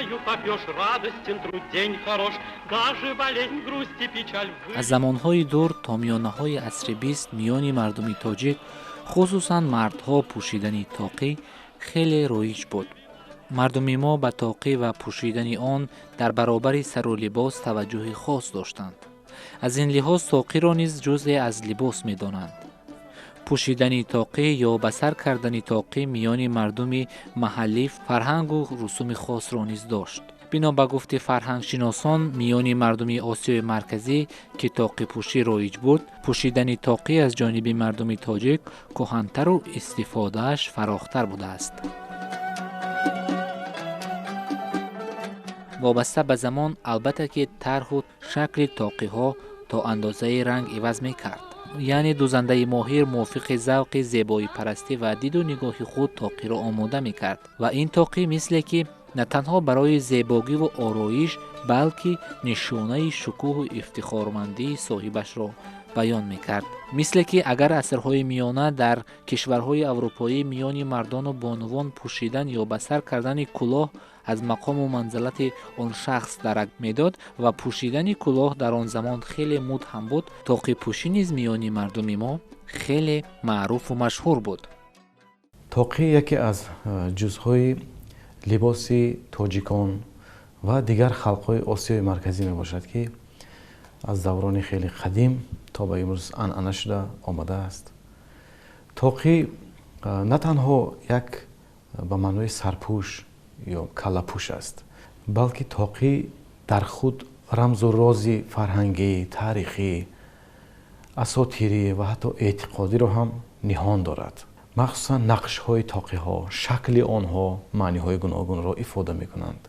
Чаю попьешь, радостен труд, день хорош, даже болезнь, грусть и печаль. Аз замонҳои дур то миёнаҳои асри бист миёни мардуми тоҷик, хусусан мардҳо, пӯшидани тоқӣ хеле роиҷ буд. Мардуми мо ба тоқӣ ва пӯшидани он дар баробари сару либос таваҷҷӯҳи хос доштанд. Аз ин лиҳоз тоқиро низ ҷузъе аз либос медонанд. Пӯшидани тоқӣ ё ба сар кардани тоқӣ миёни мардуми маҳаллӣ фарҳангу русуми хосро низ дошт. Бино ба гуфти фарҳангшиносон, миёни мардуми Осиёи Марказӣ, ки тоқипӯшӣ роиҷ буд, пӯшидани тоқӣ аз ҷониби мардуми тоҷик кӯҳантару истифодааш фарохтар будааст. Вобаста ба замон, албатта, ки тарҳу шакли тоқиҳо то андозаи ранг иваз мекард. Яъне дӯзандаи моҳир мувофиқи завқи зебоипарастӣ ва диду нигоҳи худ тоқиро омода мекард. Ва ин тоқӣ мисле ки на танҳо барои зебогиву ороиш, балки нишонаи шукӯҳу ифтихормандии соҳибашро баён мекард. Мисле ки агар асрҳои миёна дар кишварҳои аврупоӣ миёни мардону бонувон пӯшидан ё ба сар кардани кулоҳ аз мақому манзалати он шахс дарак медод ва пӯшидани кулоҳ дар он замон хеле муд ҳам буд, тоқипӯшӣ низ миёни мардуми мо хеле маъруфу машҳур буд. Тоқӣ яке аз ҷузъҳои либоси тоҷикон ва дигар халқҳои Осиёи Марказӣ мебошад, ки аз даврони хеле қадим то ба имрӯз анъана шуда омадааст. Тоқӣ на танҳо як ба маънои сарпӯш ё каллапӯш аст, балки тоқӣ дар худ рамзу рози фарҳангӣ, таърихӣ, асотирӣ ва ҳатто эътиқодиро ҳам ниҳон дорад. Махсусан нақшҳои тоқиҳо, шакли онҳо маъниҳои гуногунро ифода мекунанд.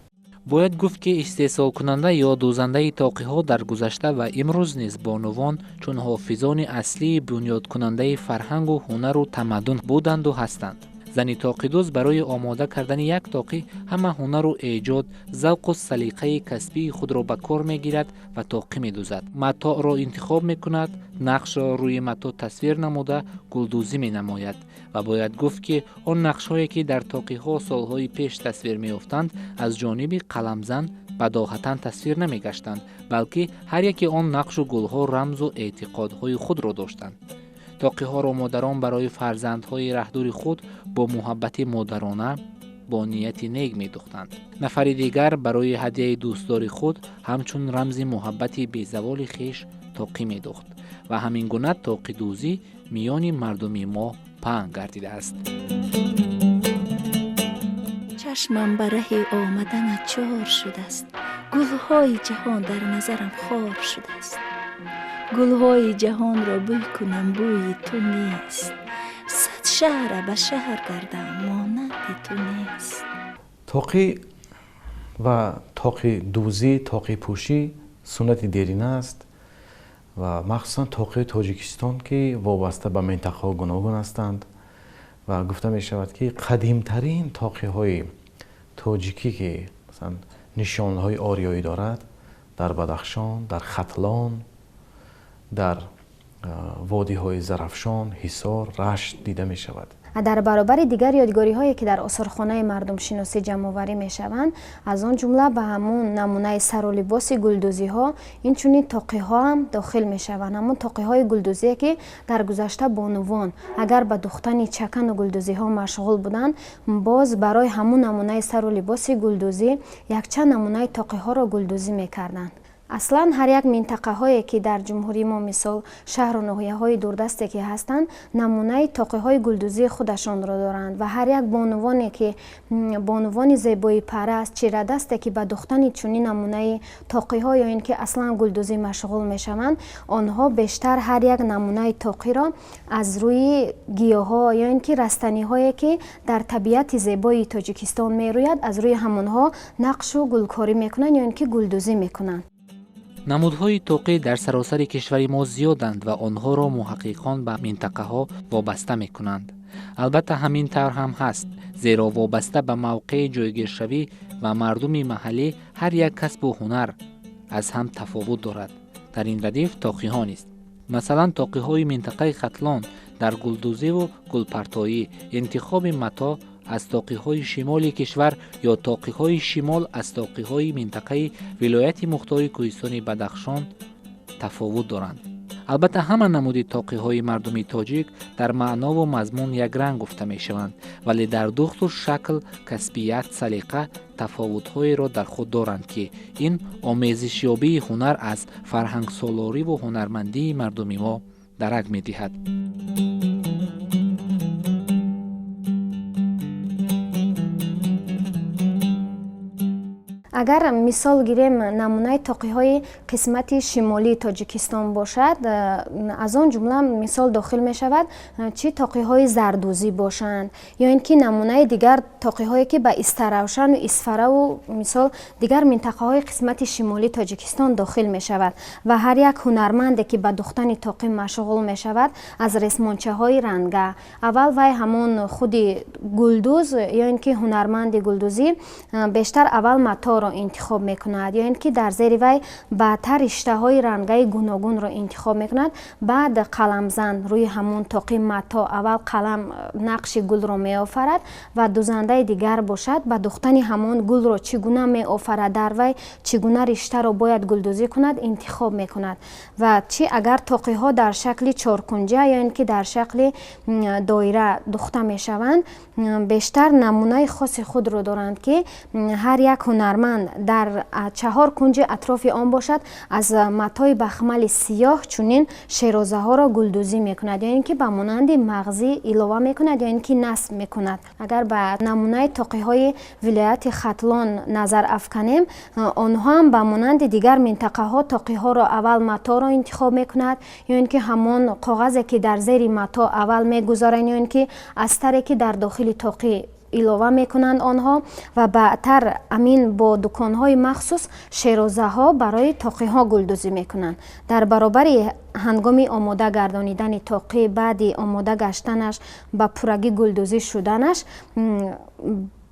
Бояд гуфт, ки истеҳсолкунанда ё дӯзандаи тоқиҳо дар гузашта ва имрӯз низ бонувон чун ҳофизони аслии бунёдкунандаи фарҳангу ҳунару тамаддун буданду ҳастанд. Зани тоқидӯз барои омода кардани як тоқӣ ҳама ҳунару эҷод, завқу салиқаи касбии худро ба кор мегирад ва тоқӣ медӯзад. Матоъро интихоб мекунад, нақшро рӯи матоъ тасвир намуда гулдӯзӣ менамояд. Ва бояд гуфт, ки он нақшҳое, ки дар тоқиҳо солҳои пеш тасвир меёфтанд, аз ҷониби қаламзан бадоҳатан тасвир намегаштанд, балки ҳар яке он нақшу гулҳо рамзу эътиқодҳои худро доштанд. Тоқиҳоро модарон барои фарзандҳои раҳдури худ бо муҳаббати модарона, бо нияти нек медӯхтанд. Нафари дигар барои ҳадияи дӯстдори худ ҳамчун рамзи муҳаббати безаволи хеш тоқӣ медӯхт. Ва ҳамин гуна тоқидӯзӣ миёни мардуми мо паҳн гардидааст. Чашмам ба раҳи омаданат чор шудааст, гулҳои ҷаҳон дар назарам хор шудааст. Гулҳои ҷаҳонро бӯй кунам, бӯи ту нест. Сад шаҳра ба шаҳр гардам, монанди ту нест. Тоқӣ ва тоқидӯзӣ, тоқипӯшӣ суннати дерина аст ва махсусан тоқиҳои Тоҷикистон, ки вобаста ба минтақаҳо гуногун ҳастанд ва гуфта мешавад, ки қадимтарин тоқиҳои тоҷикӣ, ки масалан нишонҳои ориёӣ дорад, дар Бадахшон, дар Хатлон, дар водиҳои Зарафшон, Ҳисор, Рашт дида мешавад. Дар баробари дигар ёдгориҳое, ки дар осорхонаи мардумшиносӣ ҷамъоварӣ мешаванд, аз он ҷумла ба ҳамун намунаи сару либоси гулдӯзиҳо инчунин тоқиҳо ҳам дохил мешаванд. Ҳамун тоқиҳои гулдӯзие, ки дар гузашта бонувон агар ба духтани чакану гулдӯзиҳо машғул буданд, боз барои ҳамун намунаи сару либоси гулдӯзӣ якчанд намунаи тоқиҳоро гулдӯзӣ мекарданд. Аслан ҳар як минтақаҳое, ки дар ҷумҳурии мо, мисол шаҳру ноҳияҳои дурдасте ки ҳастанд, намунаи тоқиҳои гулдӯзии худашонро доранд ва ҳар як бонувоне, ки бонувони зебоипараст, чирадасте, ки ба духтани чунин намунаи тоқиҳо ё ин ки аслан гулдӯзӣ машғул мешаванд, онҳо бештар ҳар як намунаи тоқиро аз рӯи гиёҳҳо ё ин ки растаниҳое, ки дар табиати зебои Тоҷикистон мерӯяд, аз рӯи ҳамонҳо нақшу гулкорӣ мекунанд ё ин ки гулдӯзӣ мекунанд. Намудҳои тоқӣ дар саросари кишвари мо зиёданд ва онҳоро муҳаққиқон ба минтақаҳо вобаста мекунанд. Албатта, ҳамин тавр ҳам ҳаст, зеро вобаста ба мавқеи ҷойгиршавӣ ва мардуми маҳаллӣ ҳар як касбу ҳунар аз ҳам тафовут дорад. Дар ин радиф тоқиҳо низ. Масалан, тоқиҳои минтақаи Хатлон дар гулдӯзиву гулпартоӣ, интихоби матоъ аз тоқиҳои шимоли кишвар ё тоқиҳои шимол аз тоқиҳои минтақаи вилояти мухтори кӯҳистони Бадахшон тафовут доранд. Албатта, ҳама намуди тоқиҳои мардуми тоҷик дар маънову мазмун якранг гуфта мешаванд, вале дар духту шакл, касбият, салиқа тафовутҳоеро дар худ доранд, ки ин омезишёбии ҳунар аз фарҳангсолориву ҳунармандии мардуми мо дарак медиҳад. Агар мисол гирем, намунаи тоқиҳои қисмати шимолии Тоҷикистон бошад, аз он ҷумла мисол дохил мешавад чӣ тоқиҳои зардӯзӣ бошанд ё ин ки намунаи дигар тоқиҳое, ки ба Истаравшану Исфараву мисол дигар минтақаҳои қисмати шимолии Тоҷикистон дохил мешавад. Ва ҳар як ҳунарманде, ки ба духтани тоқӣ машғул мешавад, аз ресмончаҳои ранга аввал вай ҳамон худи гулдӯз ё ин ки ҳунарманди гулдӯзӣ бештар аввал маторо интихоб мекунад ё ин ки дар зери вай баъдтар риштаҳои рангаи гуногунро интихоб мекунад. Баъд қаламзан рӯи ҳамон тоқи мато аввал қалам нақши гулро меофарад ва дузандаи дигар бошад, ба духтани ҳамон гулро чӣ гуна меофарад, дар вай чӣ гуна риштаро бояд гулдӯзӣ кунад, интихоб мекунад. Ва чӣ агар тоқиҳо дар шакли чоркунҷа ё ин ки дар шакли доира духта мешаванд, бештар намунаи хоси худро доранд, ки ҳар як ҳунарманд дар чаҳор кунҷи атрофи он бошад, аз матои бахмали сиёҳ чунин шерозаҳоро гулдӯзӣ мекунад ё ин ки ба монанди мағзӣ илова мекунад ё ин ки насб мекунад. Агар ба намунаи тоқиҳои вилояти Хатлон назар афканем, онҳо ҳам ба монанди дигар минтақаҳо тоқиҳоро аввал маторо интихоб мекунад ё ин ки ҳамон коғазе, ки дар зери мато аввал мегузоранд, ё ин ки астаре, ки дар дохили тоқӣ илова мекунанд онҳо, ва баъдтар амин бо дуконҳои махсус шерозаҳо барои тоқиҳо гулдӯзӣ мекунанд. Дар баробари ҳангоми омода гардонидани тоқӣ, баъди омода гаштанаш, ба пуррагӣ гулдӯзӣ шуданаш,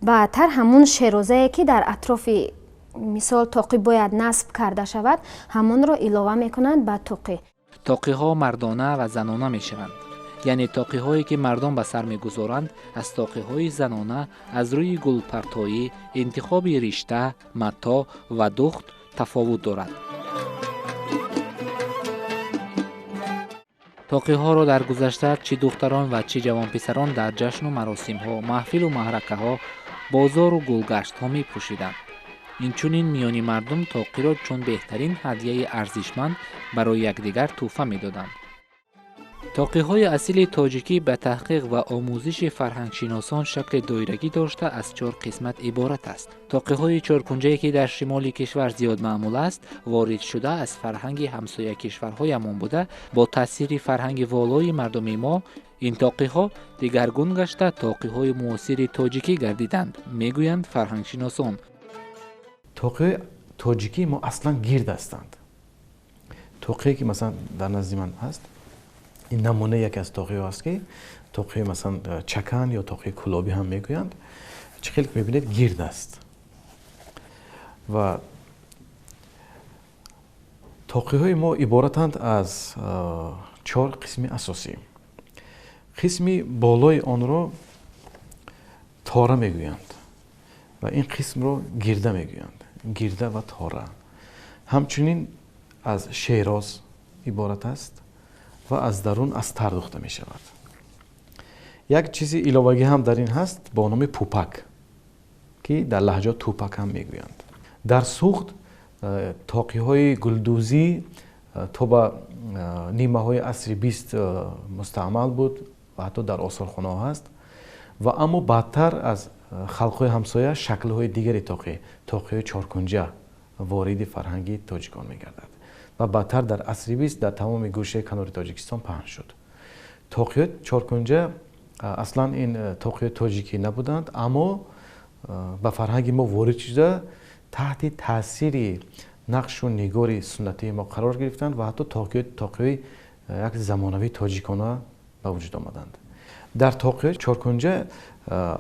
баъдтар ҳамун шерозае, ки дар атрофи мисол тоқӣ бояд насб карда шавад, ҳамонро илова мекунанд ба тоқӣ. Тоқиҳо мардона ва занона мешаванд, яъне тоқиҳое, ки мардон ба сар мегузоранд, аз тоқиҳои занона аз рӯи гулпартоӣ, интихоби ришта, мато ва духт тафовут дорад. Тоқиҳоро дар гузашта чӣ духтарон ва чӣ ҷавонписарон дар ҷашну маросимҳо, маҳфилу маҳракаҳо, бозору гулгаштҳо мепӯшиданд. Инчунин миёни мардум тоқиро чун беҳтарин ҳадияи арзишманд барои якдигар тӯҳфа медоданд. Тоқиҳои асили тоҷикӣ ба таҳқиқ ва омӯзиши фарҳангшиносон шакли доирагӣ дошта, аз чор қисмат иборат аст. Тоқиҳои чоркунҷае, ки дар шимоли кишвар зиёд маъмул аст, ворид шуда аз фарҳанги ҳамсоя кишварҳоямон буда, бо таъсири фарҳанги волои мардуми мо ин тоқиҳо дигаргун гашта, тоқиҳои муосири тоҷикӣ гардиданд, мегӯянд фарҳангшиносон. Тоқиҳои тоҷикии мо аслан гирд ҳастанд. Тоқие, ки масалан дар назди ман ҳаст, ин намунаи яке аз тоқиҳо аст, ки тоқии масалан чакан ё тоқии кулобӣ ҳам мегӯянд. Чӣ хеле ки мебинед, гирд аст ва тоқиҳои мо иборатанд аз чор қисми асосӣ. Қисми болои онро тора мегӯянд ва ин қисмро гирда мегӯянд, гирда ва тора. Ҳамчунин аз шероз иборат аст ва аз дарун аз тар духта мешавад. Як чизи иловагӣ ҳам дар ин ҳаст бо номи пупак, ки дар лаҳҷа тупак ҳам мегӯянд. Дар Суғд тоқиҳои гулдӯзӣ то ба нимаҳои асри 20 мустаъмал буд ва ҳатто дар осорхонаҳо ҳаст, ва аммо баъдтар аз халқҳои ҳамсоя шаклҳои дигари тоқӣ, тоқиҳои чоркунҷа вориди фарҳанги тоҷикон мегардад ва баъдтар дар асри 20 дар тамоми гӯшаи канори Тоҷикистон паҳн шуд. Тоқиҳои чоркунҷа аслан ин тоқиҳои тоҷикӣ набуданд, аммо ба фарҳанги мо ворид шуда, таҳти таъсири нақшу нигори суннатии мо қарор гирифтанд ва ҳатто тоқиҳои як замонавии тоҷикона ба вуҷуд омаданд. Дар тоқиҳои чоркунҷа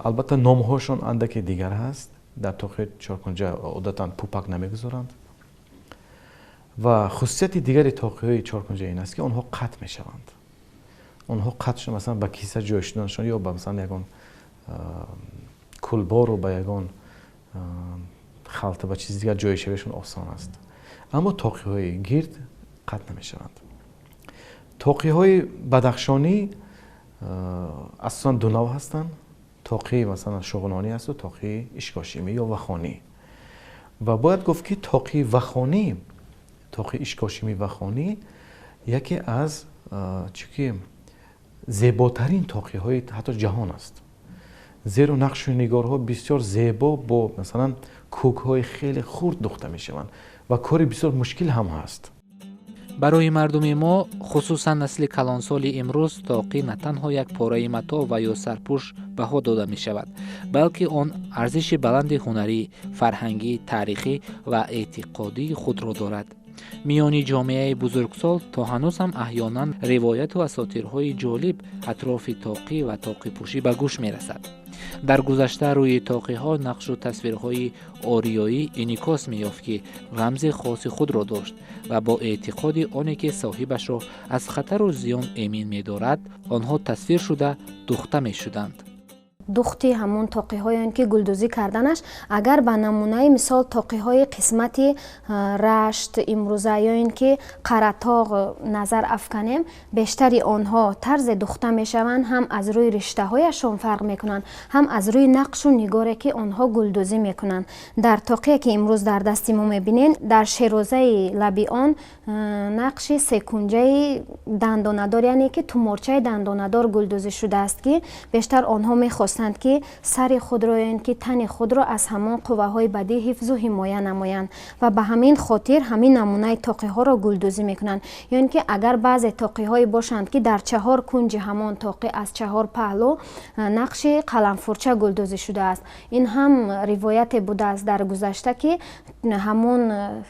албатта номҳошон андаке дигар ҳаст. Дар тоқиҳои чоркунҷа одатан пупак намегузоранд ва хусусияти дигари тоқиҳои чоркунҷа ин аст, ки онҳо қатъ мешаванд. Онҳо қатъ шуда, масалан, ба киса ҷой шуданашон ё ба масалан ягон кулбору ба ягон халта, ба чизи дигар ҷойшавиашон осон аст. Аммо тоқиҳои гирд қатъ намешаванд. Тоқиҳои бадахшонӣ асосан ду нав ҳастанд. Тоқии масалан шуғнонӣ асту тоқии ишкошимӣ ё вахонӣ. Ва бояд гуфт, ки тоқии вахонӣ, тоқии ишкошимӣ вахонӣ яке аз чунки зеботарин тоқиҳои ҳатто ҷаҳон аст, зеро нақшу нигорҳо бисёр зебо бо масалан кӯкҳои хеле хурд духта мешаванд ва кори бисёр мушкил ҳам ҳаст. Барои мардуми мо, хусусан насли калонсоли имрӯз, тоқӣ на танҳо як пораи матоъ ва ё сарпӯш баҳо дода мешавад, балки он арзиши баланди ҳунарӣ, фарҳангӣ, таърихӣ ва эътиқодии худро дорад. Миёни ҷомеаи бузургсол то ҳанӯз ҳам аҳёнан ривояту асотирҳои ҷолиб атрофи тоқӣ ва тоқипӯшӣ ба гӯш мерасад. Дар гузашта рӯи тоқиҳо нақшу тасвирҳои ориёӣ инъикос меёфт, ки рамзи хоси худро дошт ва бо эътиқоди оне ки соҳибашро аз хатару зиён эмин медорад, онҳо тасвир шуда духта мешуданд. Духти ҳамон тоқиҳое ки гулдӯзӣ карданаш, агар ба намунаи мисол тоқиҳои қисмати Рашт имрӯза ё ин ки Қаратоғ назар афканем, бештари онҳо тарзе духта мешаванд, ҳам аз рӯи риштаҳояшон фарқ мекунанд, ҳам аз рӯи нақшу нигоре ки онҳо гулдӯзӣ мекунанд. Дар тоқие ки имрӯз дар дасти мо мебинем, дар шерозаи лаби он нақши секунҷаи дандонадор, яъне ки туморчаи дандонадор гулдӯзӣ шудааст, ки бештар онҳо мехостанд, ки сари худро ё ин ки тани худро аз ҳамон қувваҳои бадӣ ҳифзу ҳимоя намоянд ва ба ҳамин хотир ҳамин намунаи тоқиҳоро гулдӯзӣ мекунанд. Ё ин ки агар баъзе тоқиҳое бошанд, ки дар чаҳор кунҷи ҳамон тоқӣ аз чаҳор паҳлӯ нақши қаламфурча гулдӯзӣ шудааст, ин ҳам ривояте будааст дар гузашта, ки ҳамон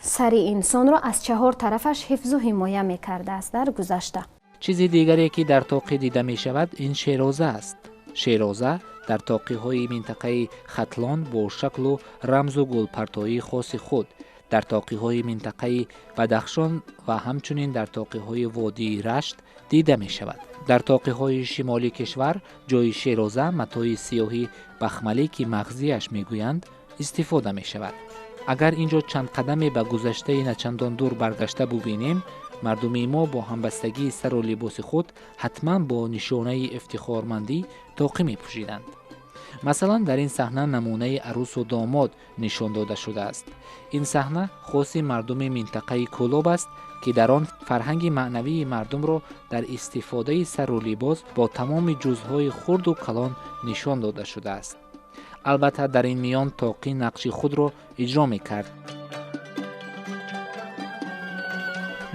сари инсонро аз чаҳор тарафаш ҳифзу ҳимоя мекардааст дар гузашта. Чизи дигаре, ки дар тоқӣ дида мешавад, ин шероза аст. Шероза дар тоқиҳои минтақаи Хатлон бо шаклу рамзу гулпартоии хоси худ, дар тоқиҳои минтақаи Бадахшон ва ҳамчунин дар тоқиҳои водии Рашт дида мешавад. Дар тоқиҳои шимоли кишвар ҷои шероза матои сиёҳи бахмалӣ, ки мағзияш мегӯянд, истифода мешавад. Агар ин ҷо чанд қадаме ба гузаштаи начандон дур баргашта бубинем, мардуми мо бо ҳамбастагии сару либоси худ ҳатман бо нишонаи ифтихормандӣ тоқӣ мепӯшиданд. Масалан, дар ин саҳна намунаи арӯсу домод нишон дода шудааст. Ин саҳна хоси мардуми минтақаи Кӯлоб аст, ки дар он фарҳанги маънавии мардумро дар истифодаи сару либос бо тамоми ҷузъҳои хурду калон нишон дода шудааст. Албатта, дар ин миён тоқӣ нақши худро иҷро мекард.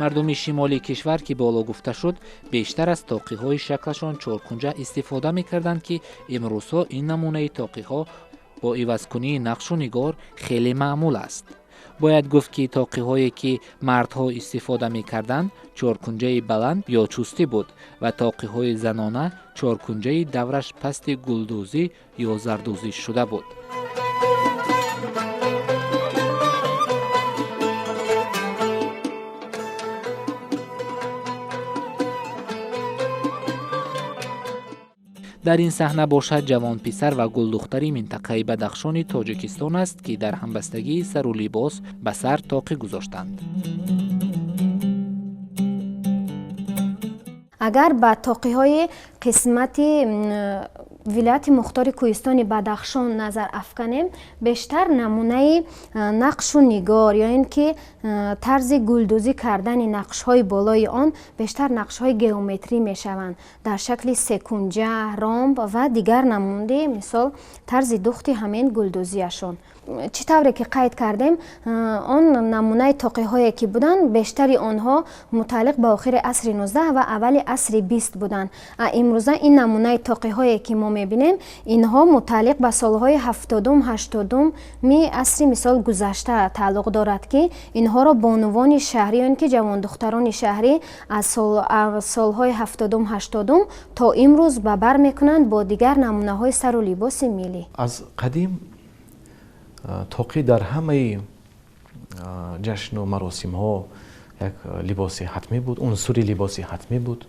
Мардуми шимоли кишвар, ки боло гуфта шуд, бештар аз тоқиҳои шаклашон чоркунҷа истифода мекарданд, ки имрӯзҳо ин намунаи тоқиҳо бо ивазкунии нақшу нигор хеле маъмул аст. Бояд гуфт, ки тоқиҳое ки мардҳо истифода мекарданд, чоркунҷаи баланд ё чустӣ буд ва тоқиҳои занона чоркунҷаи давраш пасти гулдӯзӣ ё зардӯзӣ шуда буд. Дар ин саҳна бошад, ҷавонписар ва гулдухтари минтақаи Бадахшони Тоҷикистон аст, ки дар ҳамбастагии сару либос ба сар тоқӣ гузоштанд. Агар ба тоқиҳои қисмати вилояти мухтори кӯҳистони Бадахшон назар афканем, бештар намунаи нақшу нигор ё ин ки тарзи гулдӯзӣ кардани нақшҳои болои он бештар нақшҳои геометрӣ мешаванд дар шакли секунҷа, ромб ва дигар намуди, мисол, тарзи духти ҳамин гулдӯзиашон. Чӣ тавре ки қайд кардем, он намунаи тоқиҳое ки буданд, бештари онҳо мутааллиқ ба охири асри 19 ва аввали асри 20 буданд. Имрӯза ин намунаи тоқиҳое ки мо мебинем, инҳо мутааллиқ ба солҳои 70-ум, 80-уми асри, мисол, гузашта тааллуқ дорад, ки инҳоро бонувони шаҳрӣ ё ин ки ҷавондухтарони шаҳрӣ аз солҳои 70-ум, 80-ум то имрӯз ба бар мекунанд бо дигар намунаҳои сару либоси миллӣ. Аз қадим тоқӣ дар ҳамаи ҷашну маросимҳо як либоси ҳатмӣ буд, унсури либоси ҳатмӣ буд.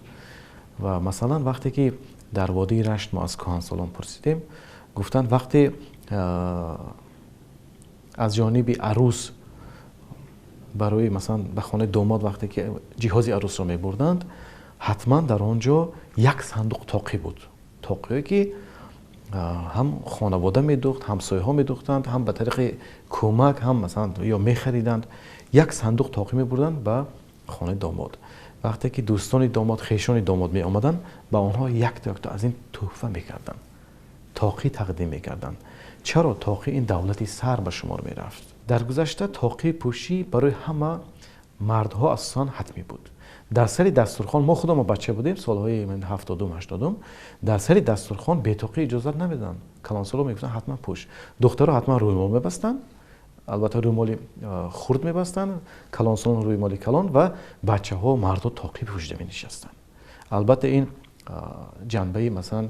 Ва масалан, вақте ки дар водии Рашт мо аз кӯҳансолон пурсидем, гуфтанд, вақте аз ҷониби арӯс барои масалан ба хонаи домод вақте ки ҷиҳози арӯсро мебурданд, ҳатман дар он ҷо як сандуқ тоқӣ буд. Тоқие ки ҳам хонавода медухт, ҳамсояҳо медухтанд, ҳам ба тариқи кӯмак, ҳам масалан ё мехариданд. Як сандуқ тоқӣ мебурданд ба хонаи домод. Вақте ки дӯстони домод, хешони домод меомаданд, ба онҳо якто якто аз ин тӯҳфа мекарданд, тоқӣ тақдим мекарданд. Чаро тоқӣ ин давлати сар ба шумор мерафт? Дар гузашта тоқӣ пӯшӣ барои ҳама мардҳо асосан ҳатмӣ буд. Дар сари дастурхон, мо худамон бача будем солҳои 70-80, дар сари дастурхон бетоқӣ иҷозат намедоданд. Калонсоло мегуфтанд ҳатман пӯш. Духтаро ҳатман рӯймол мебастанд, албатта рӯймоли хурд мебастанд, калонсолон рӯймоли калон ва бачаҳо, мардҳо тоқӣ пӯшида менишастанд. Албатта ин ҷанбаи масалан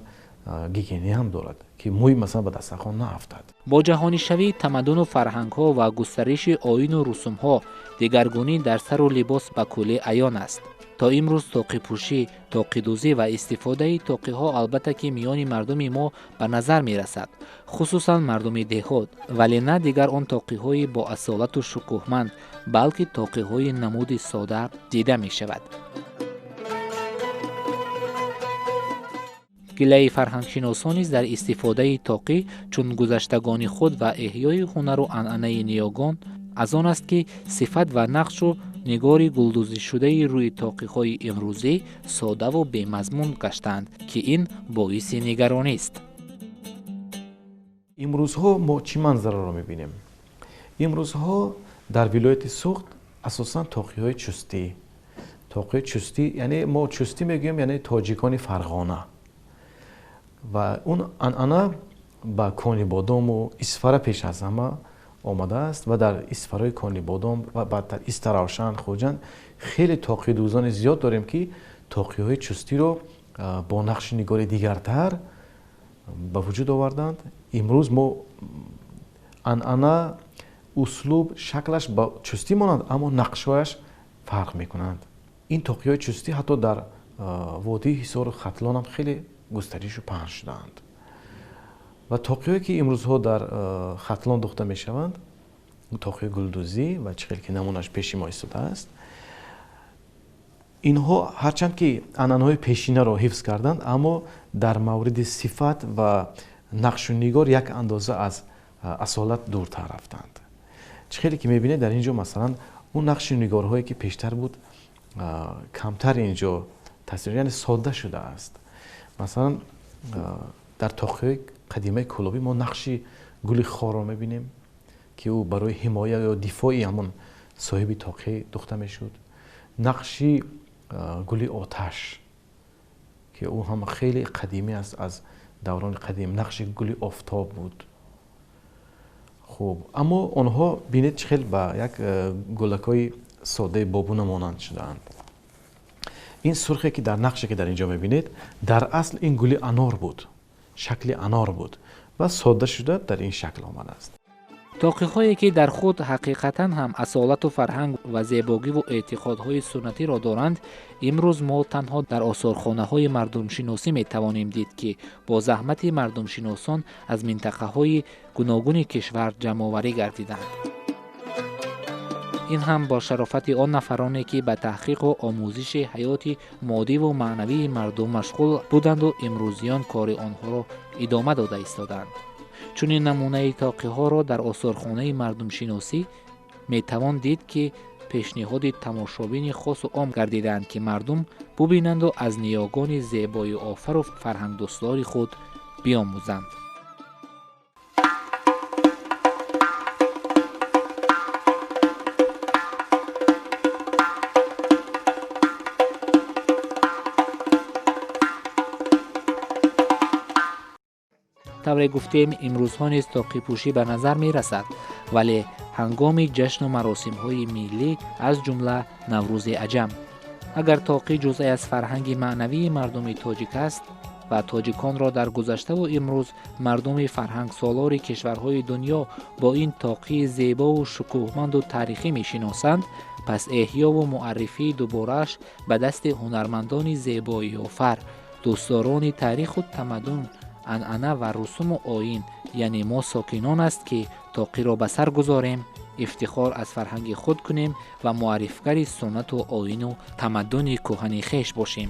гигиенӣ ҳам дорад ки мӯй масалан ба дастархон наафтад. Бо ҷаҳонишавии тамаддуну фарҳангҳо ва густариши оину русумҳо дигаргунӣ дар сару либос ба куллӣ аён аст. То имрӯз тоқипӯшӣ, тоқидӯзӣ ва истифодаи тоқиҳо албатта ки миёни мардуми мо ба назар мерасад, хусусан мардуми деҳот, вале на дигар он тоқиҳои бо асолату шукӯҳманд, балки тоқиҳои намуди сода дида мешавад. Гилаи фарҳангшиносон низ дар истифодаи тоқӣ чун гузаштагони худ ва эҳёи ҳунару анъанаи ниёгон аз он аст ки сифат ва нақшу нигори гулдӯзишудаи рӯи тоқиҳои имрӯзӣ содаву бемазмун гаштаанд, ки ин боиси нигаронист. Имрӯзҳо мо чӣ манзараро мебинем? Имрӯзҳо дар вилояти Суғд асосан тоқиҳои чустӣ, тоқиҳои чустӣ, яъне мо чустӣ мегӯем, яъне тоҷикони Фарғона, ва он анъана ба Конибодому Исфара пеш аз ҳама омадааст ва дар Исфараи Конибодом ва баъд дар Истаравшан, Хуҷанд хеле тоқидӯзони зиёд дорем ки тоқиҳои чустиро бо нақши нигори дигартар ба вуҷуд оварданд. Имрӯз мо анъана, услуб, шаклаш ба чустӣ монанд, аммо нақшҳояш фарқ мекунанд. Ин тоқиҳои чустӣ ҳатто дар водии Ҳисору Хатлон ҳам хеле густаришу паҳн шудаанд. Ва тоқиҳое ки имрӯзҳо дар Хатлон духта мешаванд, тоқиҳои гулдӯзӣ ва чӣ хел ки намунаш пеши мо истодааст, инҳо ҳарчанд ки анъанаҳои пешинаро ҳифз карданд, аммо дар мавриди сифат ва нақшу нигор як андоза аз асолат дуртар рафтанд. Чӣ хеле ки мебинед дар ин ҷо масалан он нақшу нигорҳое ки пештар буд камтар ин ҷо тасвир, яъне содда шудааст. Масалан дар тоқиҳои қадимаи кӯлобӣ мо нақши гули хорро мебинем ки ӯ барои ҳимоя ё дифои ҳамон соҳиби тоқӣ духта мешуд. Нақши гули оташ ки ӯ ҳам хеле қадимӣ аст, аз даврони қадим, нақши гули офтоб буд. Хуб, аммо онҳо бинед чӣ хел ба як гулакҳои содаи бобуна монанд шудаанд. Ин сурхе ки дар нақше ки дар ин ҷо мебинед, дар асл ин гули анор буд, шакли анор буд ва содда шуда дар ин шакл омадааст. Тоқиҳое ки дар худ ҳақиқатан ҳам асолату фарҳанг ва зебогиву эътиқодҳои суннатиро доранд, имрӯз мо танҳо дар осорхонаҳои мардумшиносӣ метавонем дид ки бо заҳмати мардумшиносон аз минтақаҳои гуногуни кишвар ҷамъоварӣ гардиданд. Ин ҳам бо шарофати он нафароне ки ба таҳқиқу омӯзиши ҳаёти моддиву маънавии мардум машғул буданду имрӯзиён кори онҳоро идома дода истодаанд. Чунин намунаи тоқиҳоро дар осорхонаи мардумшиносӣ метавон дид ки пешниҳоди тамошобини хосу ом гардидаанд ки мардум бубинанду аз ниёгони зебоиофару фарҳангдӯстдори худ биомӯзанд. Тавре гуфтем, имрӯзҳо низ тоқипӯшӣ ба назар мерасад, вале ҳангоми ҷашну маросимҳои миллӣ, аз ҷумла Наврӯзи Аҷам. Агар тоқӣ ҷузъе аз фарҳанги маънавии мардуми тоҷик аст ва тоҷиконро дар гузаштаву имрӯз мардуми фарҳангсолори кишварҳои дунё бо ин тоқии зебову шукӯҳманду таърихӣ мешиносанд, пас эҳёву муаррифии дуборааш ба дасти ҳунармандони зебоиёфар, дӯстдорони таъриху тамаддун, анъана ва русуму оин Яъне мо сокинон аст, ки тоқиро ба сар гузорем, ифтихор аз фарҳанги худ кунем ва муаррифгари суннату оину тамаддуни кӯҳани хеш бошем.